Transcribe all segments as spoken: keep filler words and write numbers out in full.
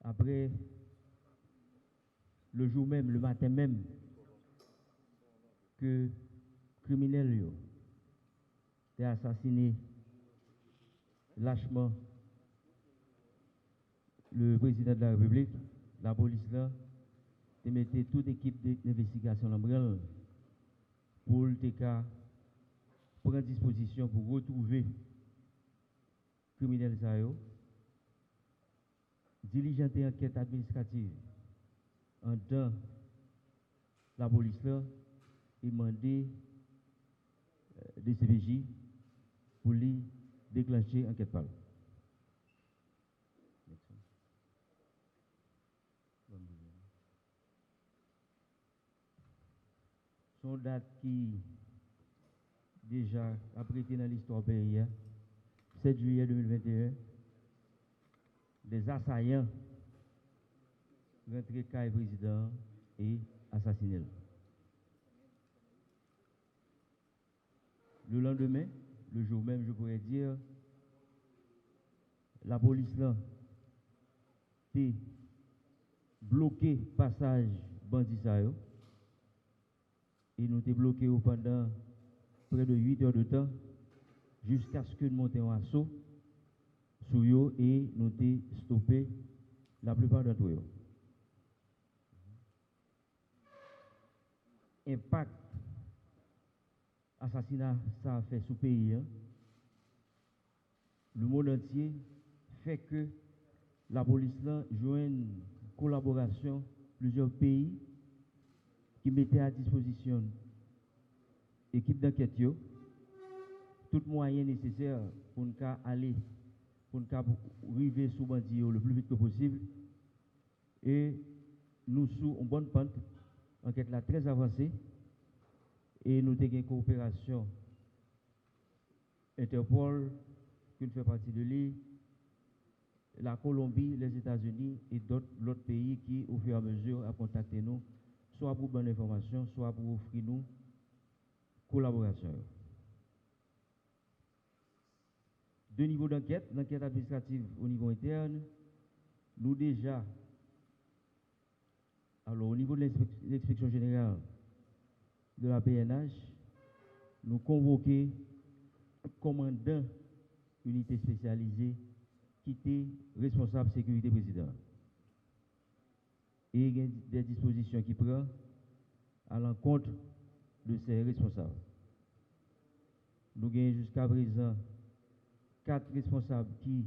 Après, le jour même, le matin même, ke kriminèl yo te asasine lachman le président de la République, lapolis la te mete tout ekip de, envestigasyon nan branl pou l te ka pran dispozisyon pou retwouve kriminèl sa yo, dilijante ankèt administrativ anndan lapolis la e mande, eh, D C P J pou li deklanche ankèt pa l. Se yon dat ki deja ap rete nan listwa peyi a. Sèt jiyè de mil venteyen, des assaillants rantre kay prezidan an e asasine l. Le lendemain, le jour même, je pourrais dire, lapolis lan te bloke pasaj bandi sa yo e nou te bloke yo pandan près de huit heures de temps, jiskaske n monte yon aso sou yo e nou te stope laplipa d'antre yo. Enpak asasina sa a fè sou peyi a, lemonn antye fè ke lapolis lan jwenn kolaborasyon plizyè peyi ki mete a dispozisyon ekip dankèt yo tout mwayen nesesè pou n ka ale, pou n ka rive sou bandi yo le pli vit ke posib. E nou sou yon bòn pant, ankèt la trè avanse, e nou te gen koperasyon Interpol, ke n fè pati de li, la Kolonbi, Lèzetazini e dòt, lòt peyi ki, au fur et à mesure, ap kontakte nou, swa pou ban enfòmasyon, swa pou ofri nou kolaborasyon yo. De nivo dankèt, lankèt administratif o nivo entèn, nou deja, alò, o nivo de lenspek-, lenspeksyon jeneral de la P N H, nou konvoke kòmandan inite espesyalize ki te responsab sekirite prezidan an. E gen de dispozisyon ki pran à l'encontre de ces responsables. Nou gen jiska prezan kat responsab ki,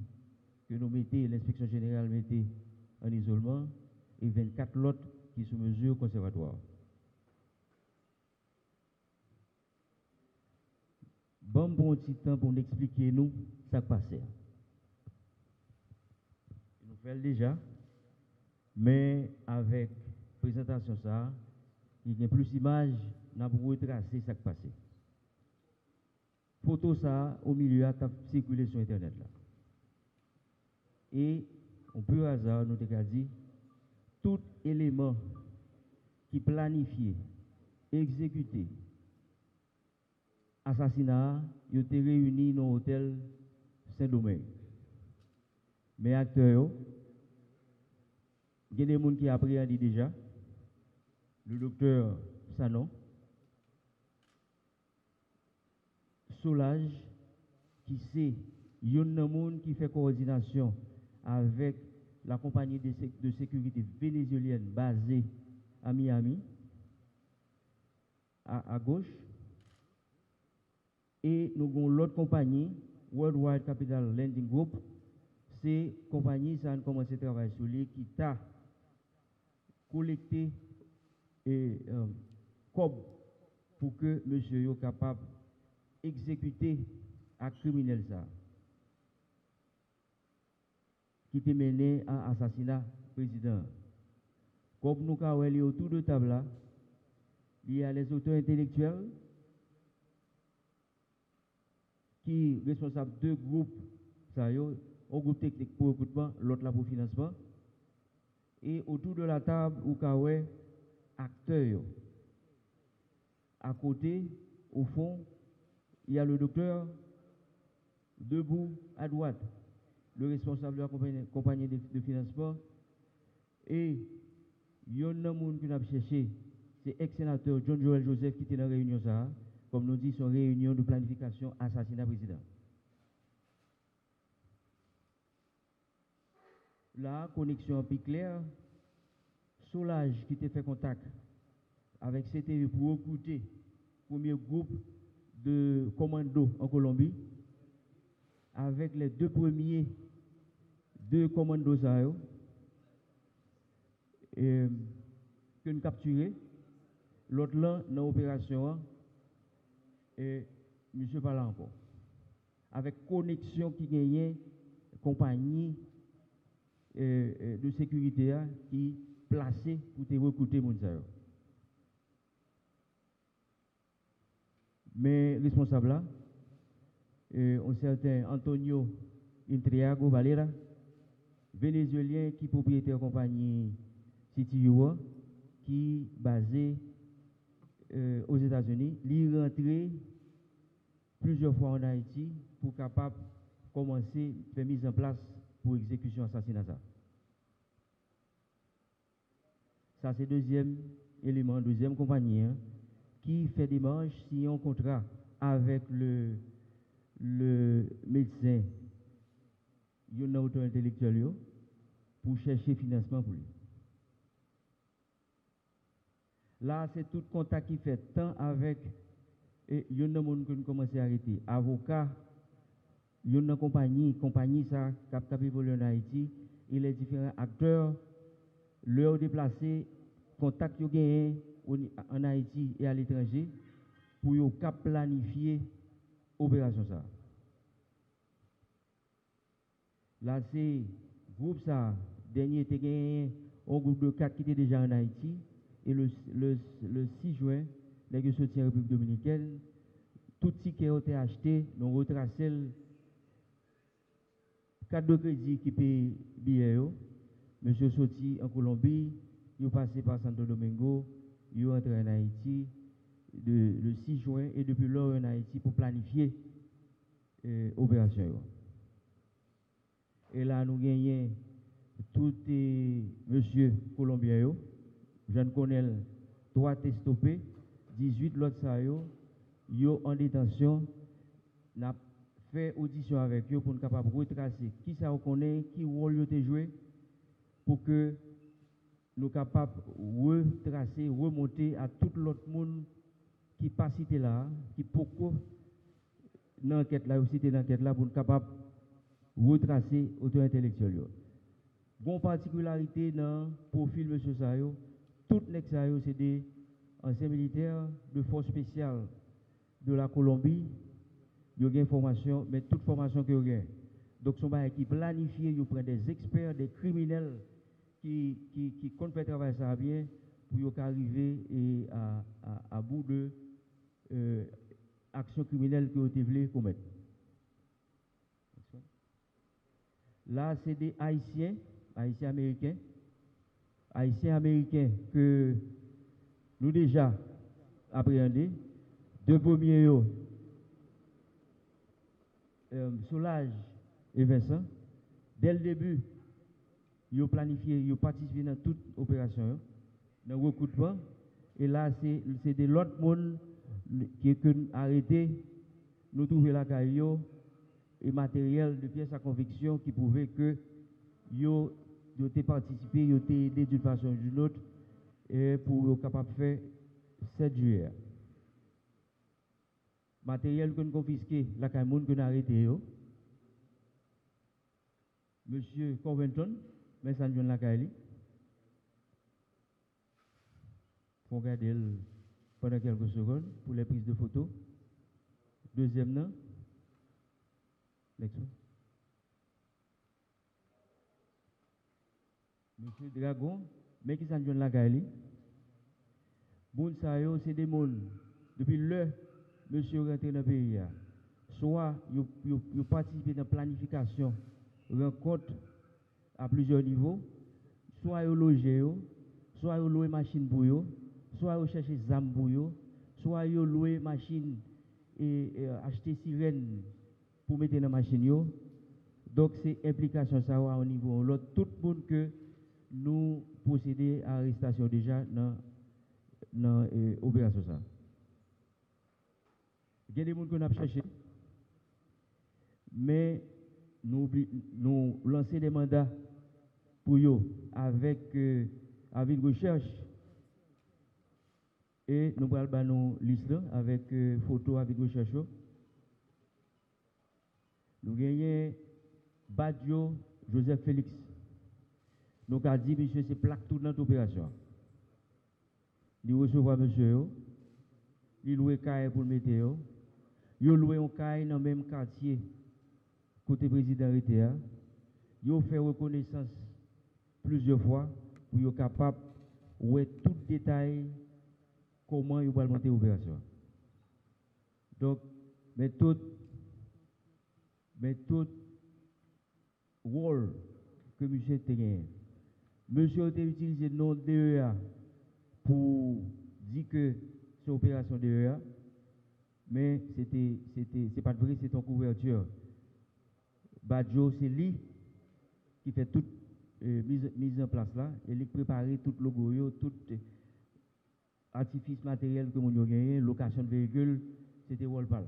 ke nou mete, lenspeksyon jeneral mete an izolman, e vennkat lòt ki sou mezi konsèvatwa. Ban m pran yon ti tan pou n eksplike nou sa k pase a. Nou fè l deja, men avèk prezantasyon sa a, li gen plis imaj, n ap retrase sa k pase. Foto sa a, o milye a, t ap sikile sou entènèt la. E, on pur hasard, nou te ka di, tout eleman ki planifye, egzekite, asasina a, yo te reyini nan otèl Sendomeng. Men aktè yo, gen de moun ki apreyande deja, le doktè Sanon, Solaj, ki se youn nan moun ki fè kowòdinasyon avèk la compagnie de sé-, de sécurité vénézuélienne basée à Miami, a, a goch. E nou gen yon lòt konpayi, Worldwide Capital Lending Group, se konpayi sa a n kòmanse travay sou li, ki ta kolekte, e, e, kòb pou ke mesye yo kapab egzekite ak kriminèl sa a ki te mennen a asasina prezidan an. Kòm nou ka wè li otou de tab la, li a les auteurs intellectuels ki responsab de gwoup sa yo, yon gwoup teknik pou rekritman, lòt la pou finansman. E otou de la tab, ou ka wè aktè yo. À côté, au fond, il y a le docteur. Debout, à droite, le responsable de la compagnie, compagnie de, de financement. E yonn nan moun ke n ap chèche, se ex-senatè John Joël Joseph ki te nan reyinyon sa a. Kòm nou di, se yon reyinyon de planifikasyon asasina prezidan. La, koneksyon an pi klè. Solaj ki te fè kontak avèk C T U pou rekrite premye gwoup de kòmando an Kolonbi, avèk lè de premye de kòmando sa yo, e, ke n kaptire, lòt lan nan operasyon an, e, misye pa la ankò. Avèk koneksyon ki genyen konpayi, e, e, de sekirite a ki plase pou te rekrite moun sa yo. Men responsab la, e, yon sèten Antonio Intriago Valera, Venezuelyen ki pwopriyetè konpayi C T U a, ki baze, e, Ozetazini, li rantre plizyè fwa ann Ayiti pou kapab kòmanse fè mizanplas pou egzekisyon asasina sa. Sa se dezyèm eleman, dezyèm konpayi an, ki fè demach, siyen yon kontra avèk le, le medsen, youn nan otè entelektyèl yo, pou chèche finansman pou li. La, se tout kontak ki fèt, tan avèk, e, youn nan moun ke n kòmanse arete, avoka, youn nan konpayi, konpayi sa k ap, k ap evolye ann Ayiti, e lè diferan aktè, lè yo deplase, kontak yo genyen o ni-, ann Ayiti e aletranje, pou yo kab planifye operasyon sa a. La, se gwoup sa a, dènye te genyen yon gwoup de kat ki te deja ann Ayiti, e le, le, le sis jen, nèg yo soti an Repiblik Dominikèn, tout tikè yo te achte, nou retrase l, kat de kredi ki peye biyè yo, mesye yo soti an Kolonbi, yo pase pa Santo Domingo, yo antre ann Ayiti, de, le sis jen, e depi lò yo ann Ayiti pou planifye, e, operasyon yo. E la nou genyen tout, e, mesye kolonbyen yo, jan n konnen l, twa te stope, dizuit lòt sa yo, yo an detansyon. N ap fè odisyon avèk yo pou n kapab retrase kisa yo konnen, ki wòl yo te jwe, pou ke nou kapab retrase, remonte a tout lòt moun ki pa site la a, ki poko nan ankèt la, yo site nan ankèt la, pou n kapab retrase otè entelektyèl yo. Gon patikilarite nan pwofil mesye sa yo, tout nèg sa yo se de ansyen militè de fòs espesyal de la Kolonbi, yo gen fòmasyon, men tout fòmasyon ke yo gen. Donk, se yon bagay ki planifye, yo pran de ekspè, de kriminèl ki, ki, ki konn fè travay sa a byen, pou yo ka rive e a, a, a bout de, e, aksyon kriminèl ke yo te vle komèt. La, se de Ayisyen, Ayisyen Ameriken, Ayisyen Ameriken ke nou deja apreyande. De premye yo, e, Solaj e Vincent. Dè l debi, yo planifye, yo patisipe nan tout operasyon yo, nan rekritman. E la, se, se de lòt moun ke, ke n arete, nou twouve lakay yo, e materyèl de pyès a konviksyon ki pwouve ke yo, yo te patisipe, yo te ede d'une façon ou d'une autre, e pou yo kapab fè sèt jiyè a. Materyèl ke n konfiske lakay moun ke n arete yo. Mesye Covington, men sa n jwenn lakay li. Fò w gade l pandan kèlke segonn pou les prises de photo. Dezyèm nan. Next one. Mesye Dragon, men ki sa n jwenn lakay li. Moun sa yo, se de moun, depi lè mesye yo rantre nan peyi a, swa yo, yo, yo patisipe nan planifikasyon rankont a plizyè nivo, swa yo loje yo, swa yo lwe machin pou yo, swa yo chèche zam pou yo, swa yo lwe machin e, e achte sirèn pou mete nan machin yo. Donk, se enplikasyon sa yo a yon nivo yon lòt. Tout moun ke Nou pwosede a arestasyon deja nan, nan e, operasyon sa a. Gen de moun ke n ap chèche, men nou, nou lanse de manda pou yo avèk e, avi de rechèch e nou pral ba nou lis la avèk e, foto avi de rechèch yo. Nou genyen Badio Joseph Félix. Nou ka di misye se plak tounant operasyon an. Li resevwa mesye yo, li lwe kay pou l mete yo. Yo lwe yon kay nan menm katye kote prezidan rete a. Yo fè rekonesans plizyè fwa pou yo kapab wè tout detay kòman yo pral monte operasyon an. Donk, men tout, men tout wòl ke misye te genyen. Mesye yo te itilize non D E A pou di ke se operasyon D E A, men se te, se te, se pa t vre, se te yon kouvèti. Badio, se li ki fè tout e, miz, miz an plas la, e li k prepare tout logo yo, tout e, atifis materyèl ke moun yo genyen, lokasyon de veyikil, se te wòl pa l.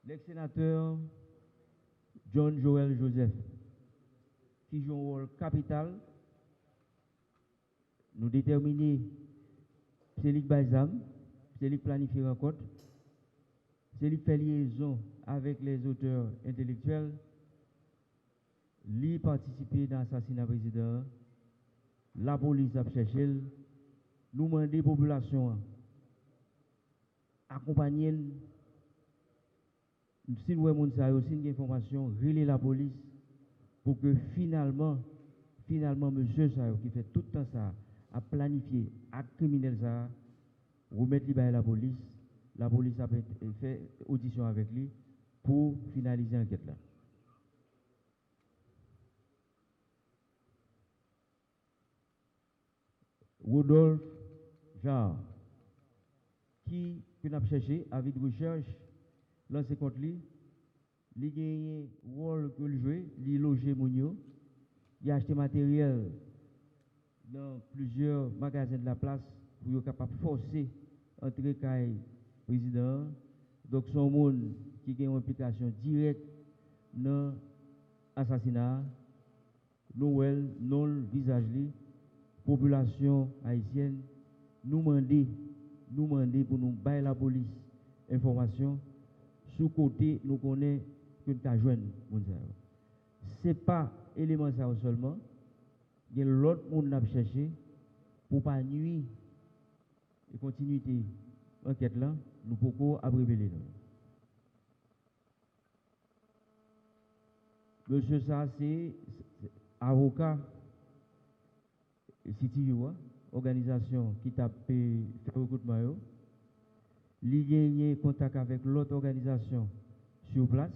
Lèks senatè John Joël Joseph, ki jwe yon wòl kapital, nou detèmine se li k bay zam, se li k planifye rankont, se li k fè lyezon avèk lèzotè entelektyèl, li patisipe nan asasina prezidan an, lapolis ap chèche l, nou mande popilasyon an akonpanye n. Si n wè moun sa yo, si n gen enfòmasyon, rele lapolis pou ke finalman, finalman, mesye sa yo ki fè tout tan sa a ap planifye ak kriminèl sa a, remèt li bay lapolis, lapolis ap fè odisyon avèk li pou finalize ankèt la. Rodolphe Jaar, ki, ke n ap chèche, avi de rechèch lanse kont li. Li genyen wòl ke l jwe, li loje moun yo, li achte materyèl nan plizyè magazen de la plas pou yo kapab fòse antre kay prezidan an. Donk, se yon moun ki gen yon enplikasyon dirèk nan asasina a. Nou wè l, non l, vizaj li, popilasyon ayisyèn, nou mande, nou mande pou nou bay lapolis enfòmasyon sou kote nou konnen ke n ka jwenn moun sa yo. Se pa eleman sa yo sèlman, gen lòt moun n ap chèche pou pa nui e kontinwite ankèt lan, nou poko ap revele non yo. Mesye sa se, se avoka C T U a, òganizasyon ki t ap, e, fè rekritman yo. Li genyen kontak avèk lòt òganizasyon sou plas.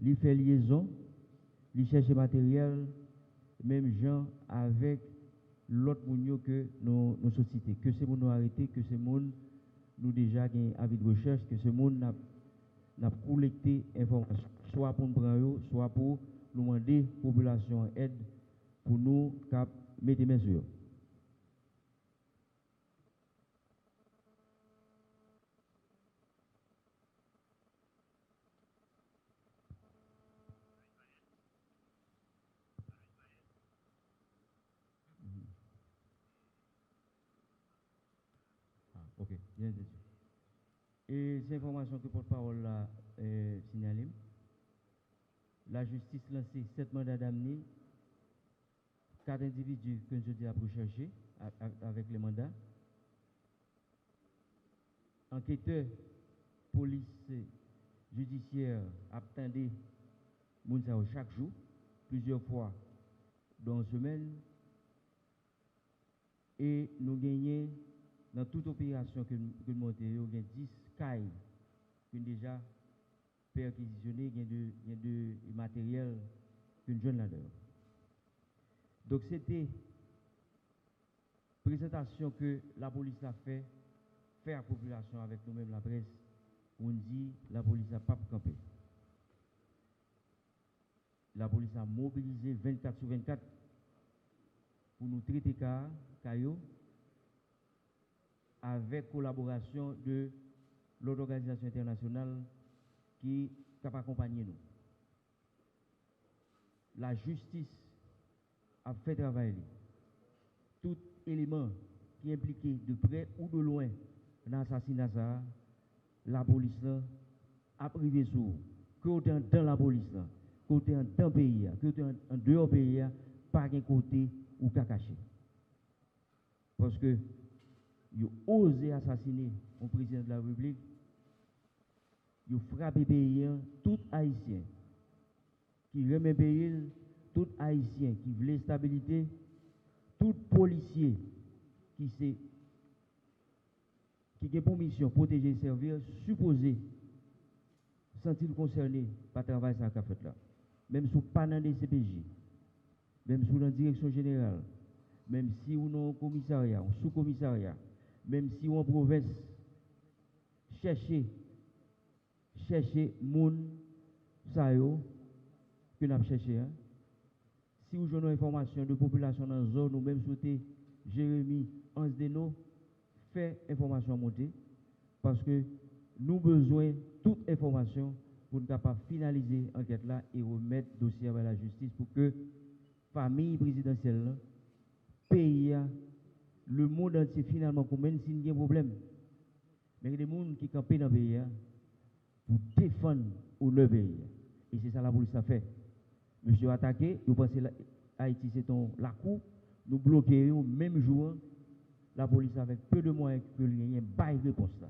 Li fè lyezon, li chèche materyèl, menm jan avèk lòt moun yo ke nou, nou sot site. Ke se moun nou arete, ke se moun nou deja gen avi de rechèch, ke se moun n ap, n ap kolekte enfòmasyon, swa pou n pran yo, swa pou nou mande popilasyon an èd pou nou kab mete men sou yo. Mhm. Ah, ok, byen enteresan. E se enfòmasyon ke pòtpawòl la, e, sinyale m. Lajistis lanse sèt manda damne kat endividi ke n jodi a ap rechèche a-, a-, avèk le manda. Anketè polis jidisyè ap tande moun sa yo chak jou, plizyè fwa dan yon semèn. E nou genyen, nan tout operasyon ke n, ke n monte yo, gen dis kay ke n deja pèkizisyone, gen de, gen de materyèl ke n jwenn ladan yo. Donk, se te prezantasyon ke lapolis la fè, fè ak popilasyon avèk nou menm laprès, pou n di lapolis la p ap kanpe. Lapolis la mobilize vennkat sou vennkat pou nou trete ka, ka yo, avèk kolaborasyon de lòt òganizasyon entènasyonal ki k ap akonpanye nou. Lajistis ap fè travay li. Tout eleman ki enplike de prè ou de lwen nan asasina sa a, lapolis lan ap rive sou ou. Ke w te anndan lapolis lan, ke w te anndan peyi a, ke w te an, andeyò peyi a, pa gen kote ou ka kache. Paske yo oze asasine yon prezidan de la repiblik, yo frape peyi an, tout ayisyen ki renmen peyi l, tout ayisyen ki vle estabilite, tout polisye ki se ki gen pou misyon pwoteje e sèvi, sipoze santi l konsène pa travay sa k ap fèt la. Menm si w pa nan D C P J, menm si w nan direksyon jeneral, menm si w nan yon komisarya, yon soukomisarya, menm si w an pwovens, chèche, chèche moun sa yo ke n ap chèche a. Si w jwenn yon enfòmasyon de popilasyon nan zòn ou menm si w te Jeremi Ansdeno, fè enfòmasyon an monte, paske nou bezwen tout enfòmasyon pou n kapab finalize ankèt la e remèt dosye a bay lajistis pou ke fanmi prezidansyèl lan, peyi a, lemonn antye finalman konprann si n gen pwoblèm. Men gen de moun ki kanpe nan peyi a pou defann onè peyi a. E se sa lapolis la fè. Mesye yo atake, yo panse la, Ayiti se t on lakou, nou bloke yo menm jou an, lapolis avèk peu de mwayen ke l genyen bay repons la.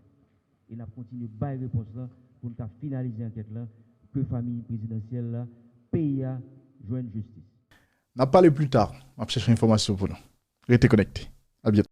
E n ap kontinye bay repons lan pou n ka finalize ankèt lan, ke fanmi prezidansyèl la, peyi a jwenn jistis. N ap pale pli ta, m ap chèche enfòmasyon pou nou. Rete konekte. A byento.